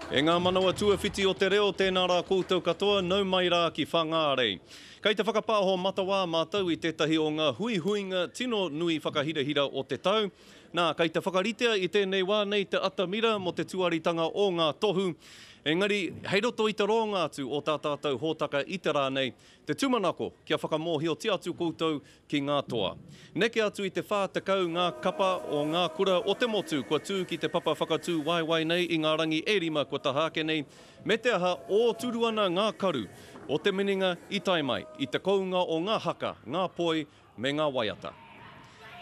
E ngā manawa tuawhiti o te reo, tēnā rā koutou katoa, nau mai rā ki Whangārei. Kei te whakapāho matawā mātou i tētahi o ngā huihuinga tino nui whakahirahira o te tau. Nā, kei te whakaritea i tēnei wā nei te atamira mō te tuaritanga o ngā tohu. Engari, hei roto i te roanga atu o tā tātou hōtaka i te rā nei, te tūmanako kia whakamōhiotia atu koutou ki ngā toa. Neke atu i te 40 ngā kapa o ngā kura o te motu kua tū ki te papa whakatū waewae nei i ngā rangi e rima kua taha ake nei, me te aha, ōturu ana ngā karu o te minenga i tae mai, i te kounga o ngā haka, ngā poi me ngā waiata.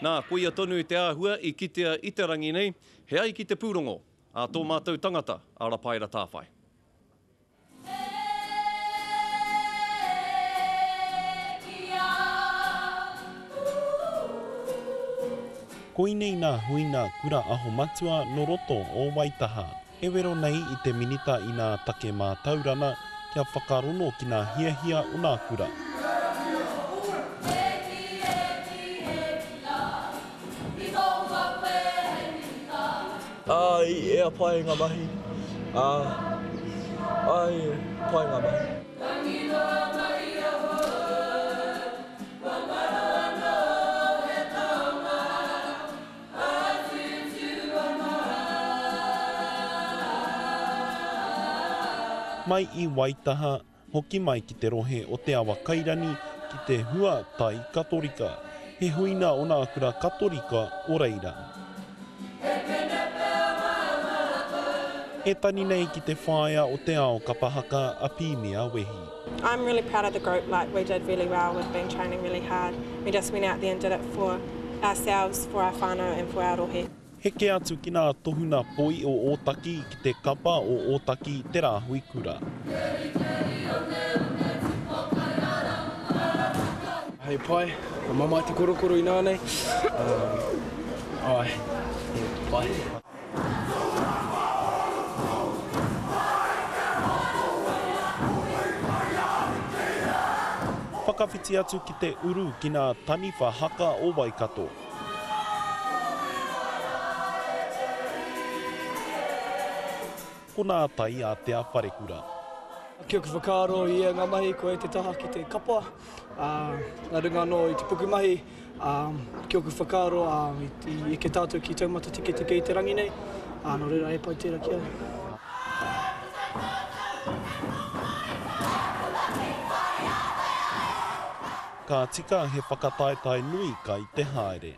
Nā, koia tonu te āhua i kitea i te rangi nei, he ai ki te pūrongo a tō mātou tangata, a Rapaera Tāwhai. Koinei nā huina kura aho matua nō roto o Waitaha. E wero nei i te Minita i nā take mātaurana kia whakarono ki nā hiahia o nā kura. Ā, i ea pai ngā mahi, ā, āe, pai ngā mahi. Mai i Waitaha, Hoki mai ki te rohe o Te Awakairani ki te hua tai Katorika. He huina o nā kura Katorika o reira. E tani nei ki te whaea o te ao kapa haka a Pimia Wehi. I'm really proud of the group, like we did really well, we've been training really hard, we just went out there and did it for ourselves, for our whānau and for our rohe. Heke atu ki nā tohuna poi o Ōtaki ki te kapa o Ōtaki Te Rāhui Kura. Hei pai, ka mamae te korokoro inānei, āe, he pai. Whakawhiti atu ki te uru ki nā taniwha haka o Waikato. Ko nā tai ātea wharekura. Ki oku whakaaro i ia ngā mahi koe te taha ki te kapa, ā, nā runga anō i te pukumahi, ā, ki oku whakaaro, ā, i eke tātou ki taumata tiketike i te rangi nei, ā, nō reira he pai tērā ki au. Ka tika he whakataetae nui kai te haere.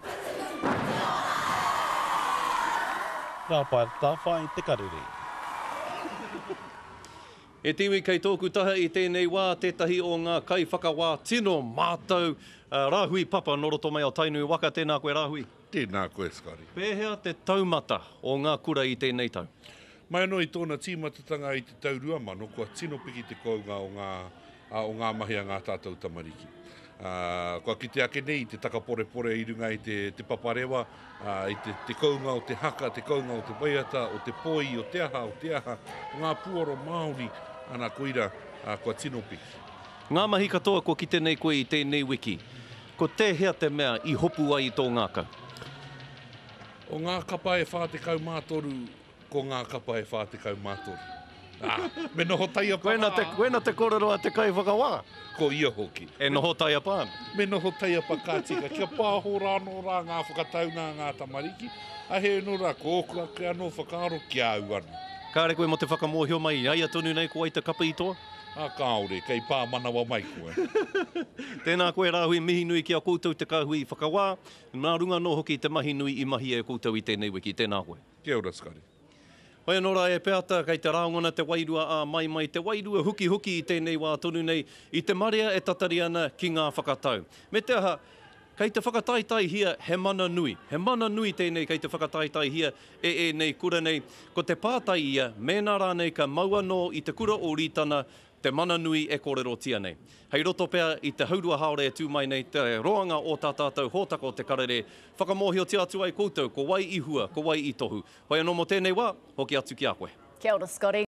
Rāpae Tawhai Te Karere. E te iwi kei tōku taha i tēnei wā tētahi o ngā kaiwhakawā tino mātau, Rāhui Papa nō roto mai o Tainui waka, tēnā koe Rāhui. Tēnā koe Scotty. Pēhea te taumata o ngā kura i tēnei tau? Mai anō i tōna tīmatatanga i te tau 2000 kua tino piki te kounga o ngā ā, o ngā mahi a ngā tātou tamariki. Ā, kua kite ake nei i te takaporepore i runga i te, te paparewa, ā, i te, te kounga o te haka, te kounga o te waiata, o te poi, o te aha, o te aha, o ngā puoro Māori, ana, koira, ā, kua tino piki. Ngā mahi katoa kua kite nei koe i tēnei wiki, ko tēhea te mea i hopu ai i tō ngākau? O ngā kapa e 43 Ko ngā kapa e 43. Ā, me noho taiapa Koina te, koina te kōrero a te kaiwhakawā. Ko ia hoki. E noho taiapa ana. Me noho taiapa ka tika, kia pāho rānō rā ngā whakataunga a ngā tamariki, ā, heoi anō rā, ko ōku ake anō whakaaro ki a au anō. Kāre koe mō te whakamōhio mai i a ia tonu nei ko wai te kapa i toa? Ā, kāore, kei pā manawa mai koe. Tēnā koe Rāhui, mihi nui ki a koutou te kāhui whakawā, nā runga anō hoki i te mahi nui i mahia e koutou i tēnei wiki. Tēnā koe. Kia ora Scotty. Hoi anō rā e Peata, kei te rāngona te wairua āmaimai, te wairua hukihuki i tēnei wā tonu nei, i te marea e tatari ana ki ngā whakatau. Me te aha, kei te whakataetaehia he mana nui, he mana nui tēnei kei te whakataetaehia e ēnei kura nei. Ko te pātai ia, mēnā rānei ka mau anō i te kura o Rītana te mana nui e kōrerotia nei. Hei roto pea i te haurua haora e tū mai nei te roanga o tā tātou hōtaka o Te Karere, whakamōhiotia atu ai koutou ko wai i hua, ko wai i tohu. Hoi anō mō tēnei wā, hoki atu ki a koe. Kia ora Scotty.